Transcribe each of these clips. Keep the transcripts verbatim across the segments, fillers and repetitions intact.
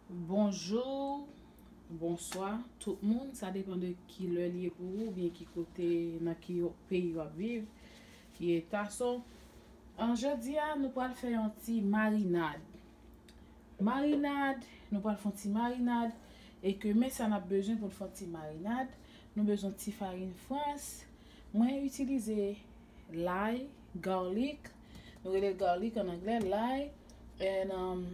Bonjou, bonswa tout moun, sa depann de ki lè li ye pou ou, oubyen ki kote, nan ki peyi w ap viv, ki eta. So, an jodi a, nou pral fè yon ti marinad. Marinad, nou pral fè yon ti marinad, e ke men sa n ap bezwen pou n fè yon ti marinad, nou bezwen ti farin frans, mwen itilize lay, garlic, nou rele l garlic an anglè, lay, and, um,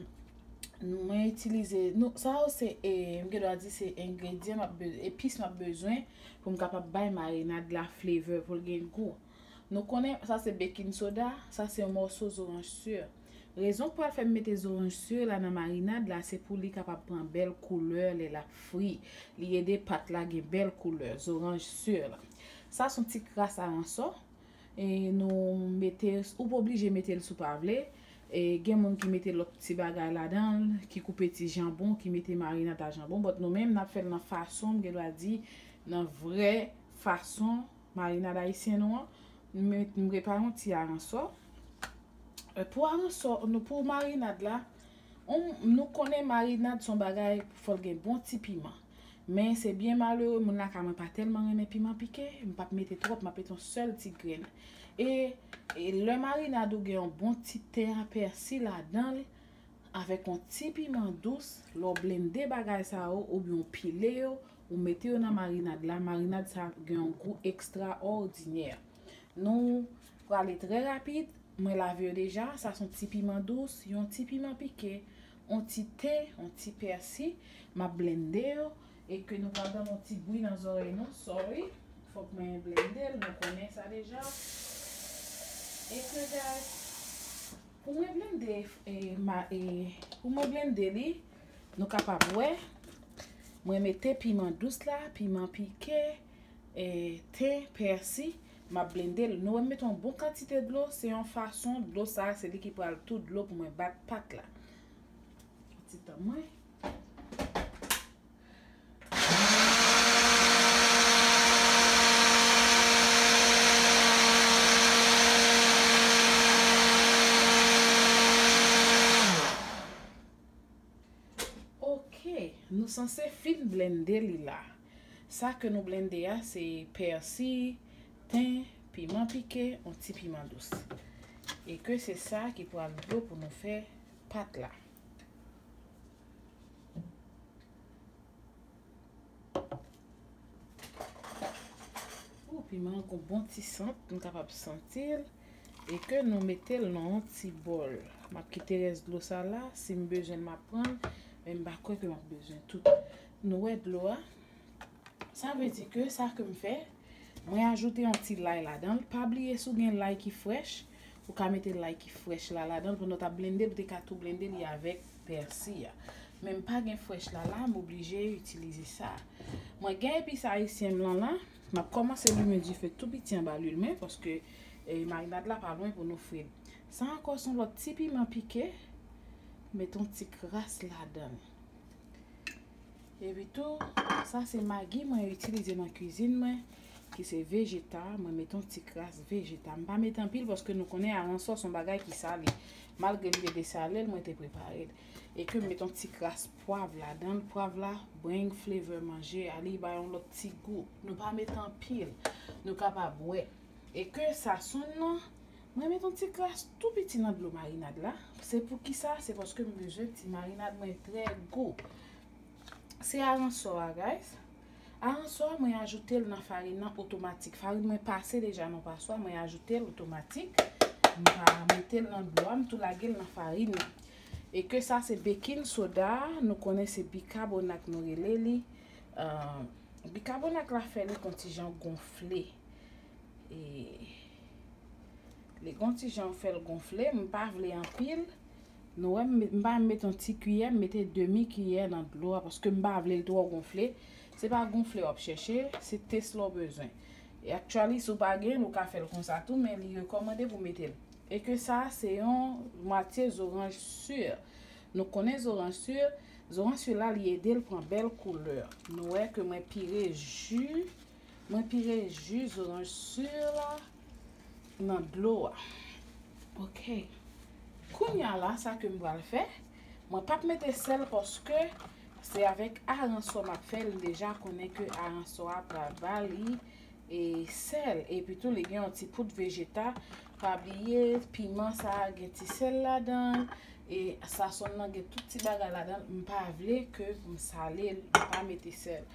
mwen itilize, nou, sa yo se, e, m gen dwa di se engredyan m ap be-, epis m ap bezwen pou m kapab bay marinad la flavor, pou l gen gou. Nou konnen, sa se baking soda, sa se yon mòso zoranj sur. Rezon k pral fè m mete zoranj sur la nan marinad la, se pou li kapab pran bèl koulè lè l ap fri. Li ede pat la gen bèl koulè, zoranj sur la. Sa se yon ti kras aransò. E nou mete, ou pa oblije mete l si w pa vle. E gen moun ki mete lòt ti bagay ladan l, ki koupe ti janbon, ki mete marinad a janbon. But nou menm, n ap fè l nan fason, m gen dwa di, nan vrè fason marinad ayisyen nou an. M met, m prepare yon ti aransò. E pou aransò, nou, pou marinad la, on, nou konnen marinad se yon bagay, fò l gen bon ti piman. Men se byen malere, moun lakay mwen pa tèlman renmen piman pike, m p ap mete twòp, m ap mete yon sèl ti grenn. E, e lè marinad ou gen yon bon ti ten a pèsi ladan l, avèk yon ti piman dous, lè w blende bagay sa yo, oubyen w pile yo, ou mete yo nan marinad la, marinad sa gen yon gou ekstraòdinè. Nou prale trè rapid, mwen lave yo deja, sa se yon ti piman dous, yon ti piman pike, yon ti ten, yon ti pèsi, m ap blende yo, e ke nou pral ban m yon ti bri nan zòrèy nou, sorry, fòk mwen blende l, nou konnen sa deja. E ke, guys, pou mwen blende, e, ma, e, pou mwen blende li, nou kapab wè, mwen mete piman dous la, piman pike, e, ten, pèsi, m ap blende l. Nou wè m mete yon bon kantite dlo, se yon fason, dlo sa, se li ki pral tou dlo pou mwen bat pat la. Ti tan mwen. Ok, nou sanse fin blende li la. Sa ke nou blende a, se pèsi, ten, piman pike, yon ti piman dous. E ke se sa ki pral dlo pou nou fè pat la. Ou piman an gon bon ti sant, nou kapab santi l. E ke nou mete l nan yon ti bòl. M ap kite rès dlo sa la, si m bezwen l, m ap pran l, men m pa kwè ke m ap bezwen tout. Nou wè dlo a? Sa vle di ke sa ke m fè, mwen ajoute yon ti lay ladan l. Pa bliye, si w gen lay ki frèch, ou ka mete lay ki frèch la ladan l. Pandan w t ap blende l, ou te ka tou blende li avèk pèsi a. Men m pa gen frèch la la, m oblije itilize sa. Mwen gen epis ayisyen m lan la. M ap kòmanse limen dife tou piti anba lwil mwen, paske, e, marinad la pa lwen pou nou fri l. Sa ankò se yon lòt ti piman pike. Met yon ti kras ladan l. Epi tou, sa se magi mwen itilize nan kwizin mwen, ki se vejeta. Mwen met yon ti kras vejeta. M pa met anpil paske nou konnen aransò se yon bagay ki sale. Malgre li te desale l, mwen te prepare l. E ke m met yon ti kras pwav ladan l. Pwav la bring flavor manje a, li ba yon lòt ti gou. Nou pa met anpil. Nou kapab wè. E ke sa sonn nan, mwen met yon ti kras tou piti nan dlo marinad la. Se pou ki sa? Se paske m bezwen ti marinad mwen trè gou. Se aransò a, guys. Aransò a, mwen ajoute l nan farin nan otomatik. Farin mwen pase deja nan paswa, mwen ajoute l otomatik. M pa mete l nan dlo a, m tou lage l nan farin nan. E ke sa se baking soda, nou konnen se bikabonak nou rele li. Euh, bikabonak la fè li gon ti jan gonfle. E li gon ti jan fè l gonfle, m pa vle anpil. Nou wè, m, m pa met yon ti kiyè, m mete demi kiyè nan dlo a, paske m pa vle l twò gonfle. Se pa gonfle w ap chèche, se test la w bezwen. E actually, si w pa gen l, ou ka fè l konsa tou, men li rekòmande pou mete l. E ke sa, se yon mwatye zoranj sur. Nou konnen zoranj sur, zoranj sur la, li ede l pran bèl koulè. Nou wè ke mwen pire ji, mwen pire ji zoranj sur la nan dlo a. Ok. Kounye a la, sa ke m pral fè, Mwen p ap mete sèl paske se avèk aransò m ap fè l, m deja konnen ke aransò a pral ba li e sèl. Epi tou, li gen yon ti poud vejeta. Pa bliye, piman sa a gen ti sèl ladan l. E sazon nan gen tout ti bagay ladan l. M pa vle ke m sale l, m pa mete sèl.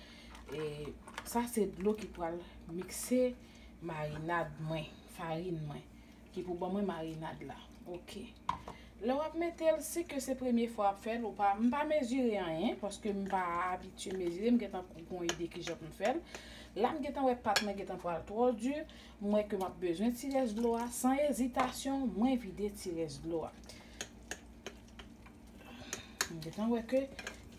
E sa se dlo ki pral mikse marinad mwen, farin mwen, ki pou ban mwen marinad la. Ok. Lè w ap mete l, si ke se premye fwa w ap fè l, ou pa, m pa mezire anyen, paske m pa abitye mezire, m gentan gon ide kijan pou m fè l. La, m gentan wè pat mwen gentan pral twò di, m wè ke m ap bezwen ti rès dlo a, san ezitasyon, mwen vide ti rès dlo a. M gentan wè ke,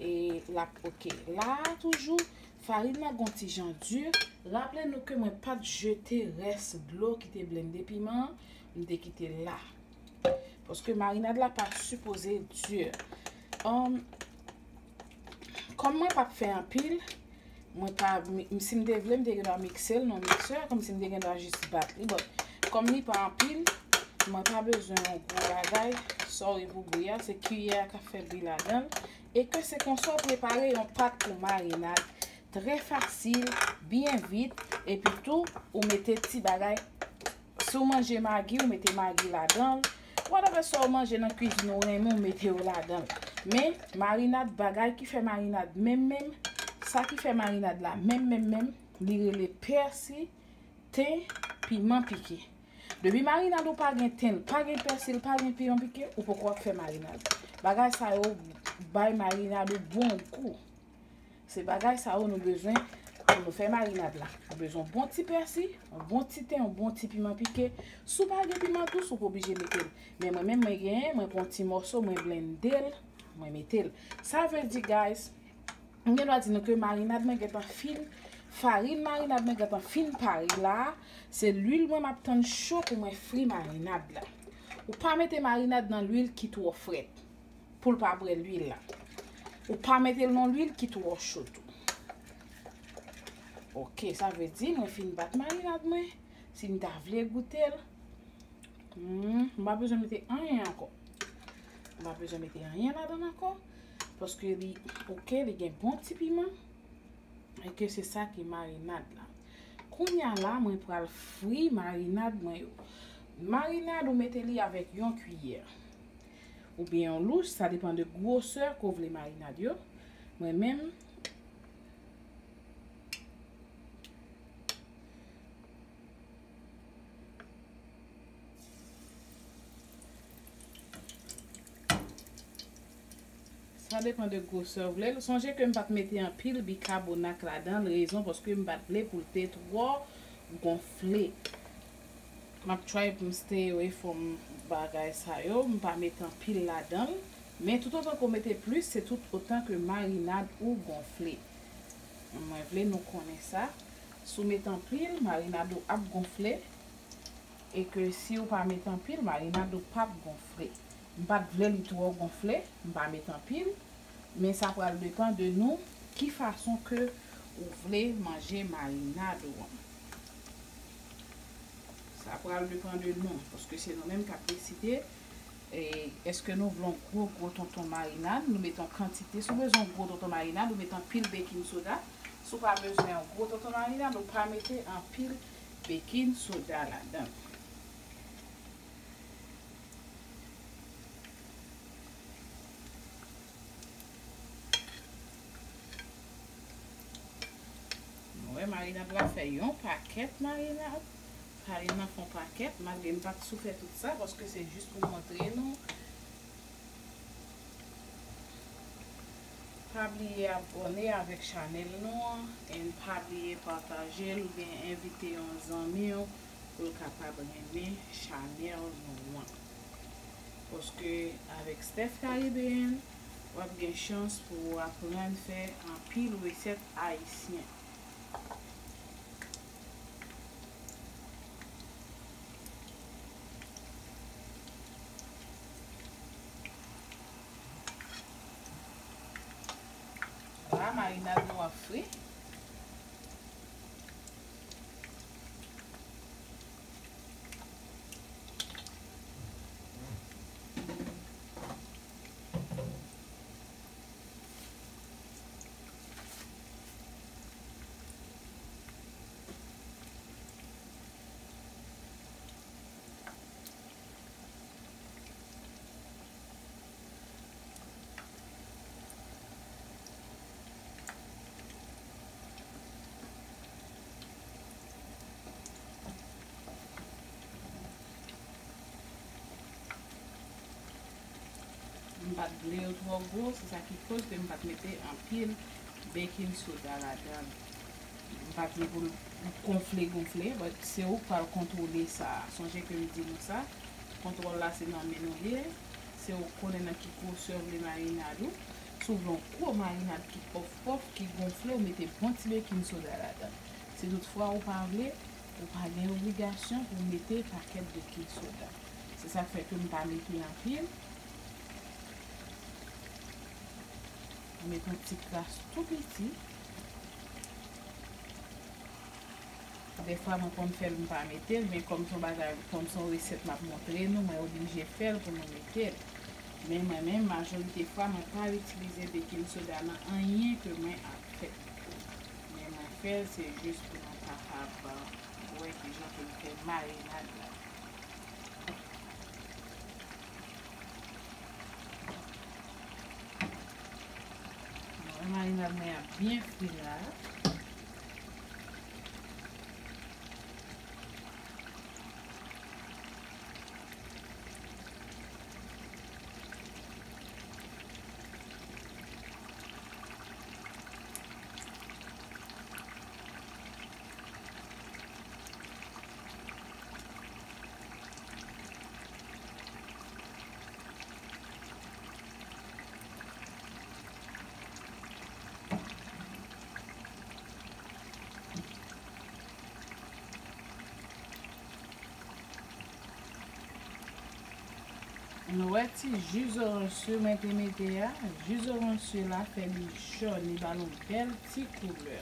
e, l ap ok. La a toujou, farin nan gon ti jan di. Raple nou ke mwen pa t jete rès dlo ki te blende piman an, m te kite l la. Paske marinad la pa sipoze di. Ann, kòm mwen p ap fè anpil, mwen pa, mi- si m te vle, m te gen dwa mikse l nan miksè, kòmsi m te gen dwa jis bat li. But, kòm li pa anpil, mwen pa bezwen yon gwo bagay. Sorry pou bri a, se kiyè a k ap fè bri ladan l. E ke se konsa w prepare yon pat pou marinad. Trè fasil, byen vit, epi tou, ou mete ti bagay. Si w manje magi, ou mete magi ladan l. Whatever sa w manje nan kwizin ou renmen, ou mete yo ladan l. Men, marinad, bagay ki fè marinad menm menm, sa ki fè marinad la menm menm menm, li rele pèsi, ten, piman pike. Depi marinad ou pa gen ten, pa gen pèsi, pa gen piman pike, ou poko ap fè marinad. Bagay sa yo bay marinad ou bon gou. Se bagay sa yo nou bezwen pou nou fè marinad la. Ou bezwen yon bon ti pèsi, yon bon ti ten, yon bon ti piman pike. Si w pa gen piman dous, ou pa oblije mete l. Men mwen menm, mwen genyen, mwen pran yon ti mòso, mwen blende l, mwen mete l. Sa vle di, guys, m gen dwa di nou ke marinad mwen gentan fin, farin marinad mwen gentan fin pare la. Se lwil mwen m ap tann cho pou mwen fri marinad la. Ou pa mete marinad nan lwil ki twò frèt pou l pa bwè lwil la. Ou pa mete l nan lwil ki twò cho tou. Ok, sa vle di mwen fin bat marinad mwen. Si m ta vle goute l, hmm, m pa bezwen mete anyen ankò. M pa bezwen mete anyen ladan l ankò. Paske li, ok, li gen bon ti piman. E ke se sa ki marinad la. Kounye a la, mwen pral fri marinad mwen yo. Marinad, ou mete li avèk yon kiyè. Oubyen yon louch, sa depann de gwosè ke w vle marinad yo. Mwen menm, sa depann de gwosè w vle l. Sonje ke m pa t mete anpil bikabonat ladan l, rezon paske m pa t vle pou l te twò gonfle. M ap try pou m stay away from bagay sa yo, m pa mete anpil ladan l. Men tout otan ke w mete plis, se tout otan ke marinad ou gonfle. Mwen vle nou konnen sa. Si w mete anpil, marinad ou ap gonfle. E ke si w pa mete anpil, marinad ou p ap gonfle. M pa t vle li twò gonfle, m pa mete anpil. Men sa pral depann de nou, ki fason ke ou vle manje marinad ou an. Sa pral depann de nou, paske se nou menm k ap deside, e, èske nou vle yon gwo, gwo tonton marinad, nou mete yon kantite. Si w bezwen yon gwo tonton marinad, ou mete anpil baking soda. Si w pa bezwen yon gwo tonton marinad, ou pa mete anpil baking soda ladan l. Nou wè marinad la fè yon pakèt marinad. Farin nan fè yon pakèt, malgre m pa t sou fè tout sa, paske se jis pou montre nou. Pa bliye abòne avèk chanèl nou an, and pa bliye pataje l oubyen envite yon zanmi w pou l kapab renmen chanèl nou an. Paske avèk Steph Caribbean, w ap gen chans pou w aprann fè anpil resèt ayisyen. La, marinad nou ap fri. M pa t vle yo twò gwo, se sa ki koz ke m pa t mete anpil baking soda ladan l. M pa t vle pou l gonfle, gonfle, but se ou k pral kontwole sa. Sonje ke m di nou sa, kontwòl la se nan men nou l ye. Se ou k konnen nan ki gwosè w vle marinad ou. Si w vle yon gwo marinad ki pòf pòf, ki gonfle, ou mete bon ti baking soda ladan. Si toutfwa ou pa vle, ou pa gen obligasyon pou w mete pakèt baking soda. Se sa k fè ke m pa mete anpil. Mwen met yon ti kras tou piti. Dèfwa mwen konn fè l, m pa mete l, men kòm se yon bagay, kòm se yon resèt m ap montre nou, mwen oblije fè l pou nou mete l. Men mwen menm, majorite fwa, mwen pa itilize baking soda nan anyen ke mwen ap fè. Men mwen fè l, se jis pou nou kapab, euh, wè kijan pou n fè marinad la. Bon, marinad mwen ap byen fri la. Nou wè ti ji zoranj swe mwen te mete a. Ji zoranj swe la fè li jòn, li ba l yon bèl ti koulè.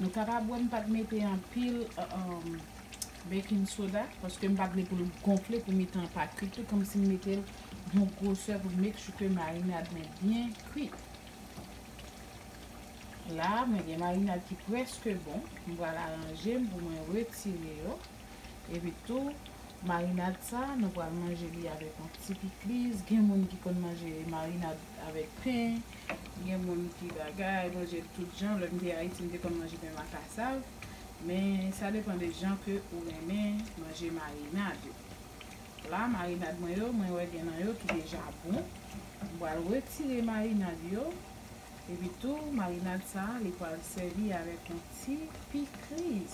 Nou kapab wè m pa t mete anpil, uh, um, baking soda, paske m pa t vle pou l gonfle, pou mete an pa kwit tou, kòmsi m mete l yon gwosè pou make sure ke marinad mwen byen kwit. La, mwen gen marinad ki prèske bon. M pral aranje m pou mwen retire yo. Epi tou, marinad sa, nou pral manje li avèk yon ti pikliz. Gen moun ki konn manje marinad avèk pen. Gen moun ki bagay, manje l tout jan. Lè m te Ayiti, m te konn manje pen makasav. Men, sa depann de jan ke ou renmen manje marinad yo. La, marinad mwen yo, mwen wè gen nan yo ki deja bon. M pral retire marinad yo. Epi tou, marinad sa a, li pral sèvi avèk yon ti pikliz.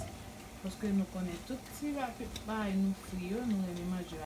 Paske nou konnen tout ti ba-, bagay nou fri yo, nou renmen manje yo